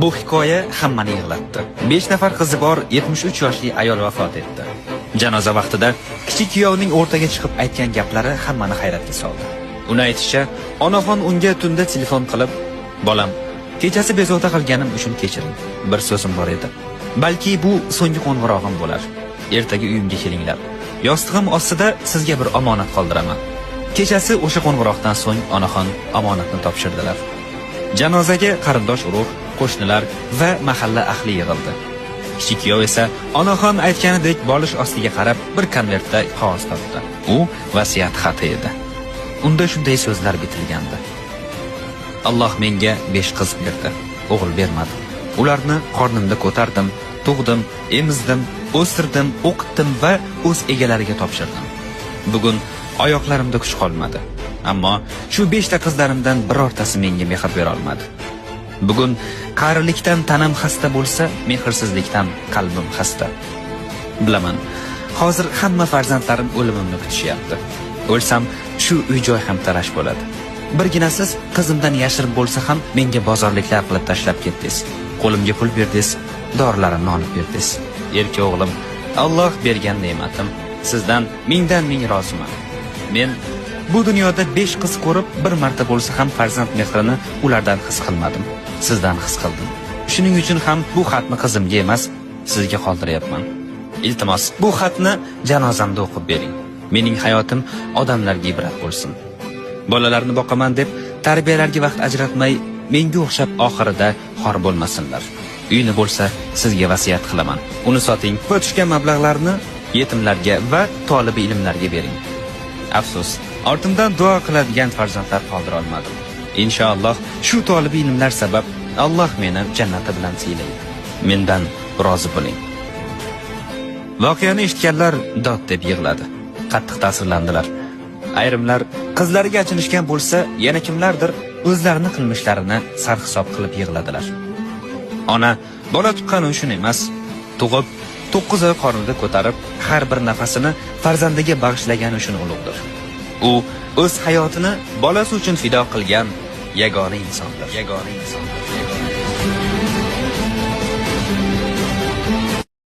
Bu hikoya hammani yig'latdi. 5 nafar qizi bor 73 yoshli ayol vafot etdi. Janoza vaqtida kichik kuyovning o'rtaga chiqib aytgan gaplari hammani hayratga soldi. Uni aytishicha, onaxon unga tunda telefon qilib, "Bolam, kechasi bezovta qilganim uchun kechiring. Bir so'zim bor edi. Balki bu so'nggi qo'ng'irog'im bo'lar. Ertaga uyimga kelinglar. Yostig'im ostida sizga bir omonat qoldiraman." Kechasi o'sha qo'ng'iroqdan so'ng onaxon omonatni topshirdilar. Janozaga qarindosh urug', qo'shnilar va mahalla ahli yig'ildi. Kichik kuyov esa onaxon aytganidek bolish ostiga qarab bir konvertda qog'oz topdi. U vasiyat xati edi. Unda shunday so'zlar bitilgandi: Alloh menga 5 qiz berdi, o'g'il bermadi. Ularni qornimda ko'tardim, tug'dim, emizdim, o'stirdim, o'qitdim va o'z egalariga topshirdim. Bugun oyoqlarimda kuch qolmadi. Ammo shu 5 ta qizlarimdan birortasi menga mehr bera olmadi. Bugun qarilikdan tanam xasta bo'lsa, mehrsizlikdan qalbim xasta. Bilaman, hozir hamma farzandlarim o'limimni kutishyapti. O'lsam, shu uy-joy ham talash bo'ladi. Birgina siz qizimdan yashirib bo'lsa ham menga bozorliklar qilib tashlab ketdingiz. Qo'limga pul berdingiz, dorilarimni olib berdingiz. Erka o'g'lim, Alloh bergan ne'matim. Sizdan mingdan ming roziman. Men bu dunyoda 5 qiz ko'rib, bir marta bo'lsa ham farzand mehrini ulardan his qilmadim. Sizdan his qildim. Shuning uchun ham bu xatni qizimga emas, sizga qoldiryapman. Iltimos, bu xatni janozamda o'qib bering. Mening hayotim odamlarga ibrat bo'lsin. Bolalarni boqaman deb tarbiyalarga vaqt ajratmay, menga o'xshab oxirida xor bo'lmasinlar. Uyni bo'lsa sizga vasiyat qilaman. Uni soting va tushgan mablag'larni yetimlarga va tolibi ilmlarga bering. Afsus, ortimdan duo qiladigan farzandlar qoldira olmadim. Inshaalloh shu tolibi ilmlar sabab Alloh meni jannati bilan siylaydi. Mendan rozi bo'ling. Voqeani eshitganlar dod deb yig'ladi. Qattiq ta'sirlandilar. Ayrimlar qizlariga achinishgan bo'lsa, yana kimlardir o'zlarini qilmishlarini sarhisob qilib yig'ladilar. Ona bola tuqqani uchun emas, tug'ib 9 oy qornida ko'tarib, har bir nafasini farzandiga bag'ishlagani uchun ulug'dir. U o'z hayotini bolasi uchun fido qilgan yagona insondir. Yagona insondir.